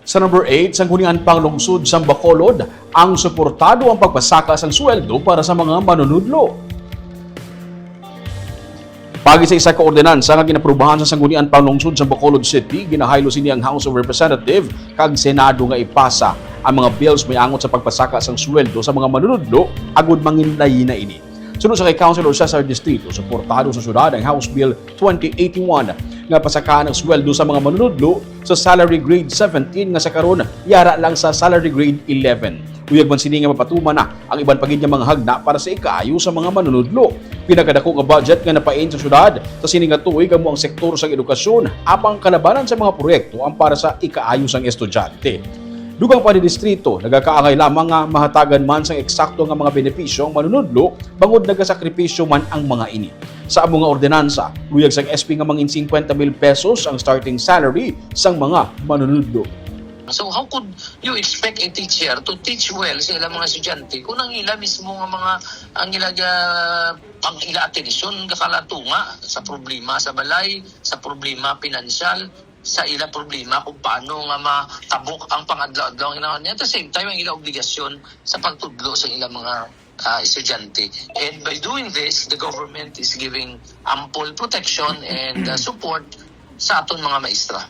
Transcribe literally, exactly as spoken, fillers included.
Sa number eight, Sangguniang Panglungsod sang Bacolod, ang suportado ang pagpasaka sang sweldo para sa mga manunudlo. Pagi sa isa ka ordinansa nga ginaprubahan sa Sangguniang Panglungsod sang Bacolod City, ginahaylo sini ang House of Representative kag Senado nga ipasa ang mga bills may angot sa pagpasaka sang sweldo sa mga manunudlo agud manginlayna ini. Suno sa kay Councilor Cesar Distrito, suportado sa syudad ang House Bill twenty eighty-one nga pasakaan ang sweldo sa mga manunudlo sa salary grade seventeen nga sa karon yara lang sa salary grade eleven. Uyag man sini nga mapatuman na ang iban pa gid nga mga hagna para sa ikaayo sa mga manunudlo. Pinakadako nga budget nga napain sa syudad sa sini nga tuig amo ang sektor sang edukasyon, apang kalabanan sa mga proyekto ang para sa ikaayo sang estudyante. Dugang pa ni distrito, nagakaangay lamang nga mahatagan man sang eksakto nga mga benepisyo ang manunudlo bangod nagasakripisyo man ang mga ini. Sa amo nga ordinansa, luyag sang S P nga mangin fifty mil pesos ang starting salary sang mga manunudlo. So how could you expect a teacher to teach well sa ilang mga estudyante kung ang ila mismo nga mga, ang ila ga-, ang ila atensyon gakalatunga sa problema sa balay, sa problema pinansyal, sa ila problema kung paano nga matabok ang pangadlaw-adlaw nga kinahanglan niya. At the same time, ang ila obligasyon sa pagtudlo sa ilang mga, ah, estudyante. And by doing this, the government is giving ample protection and, ah, support sa aton mga maestra.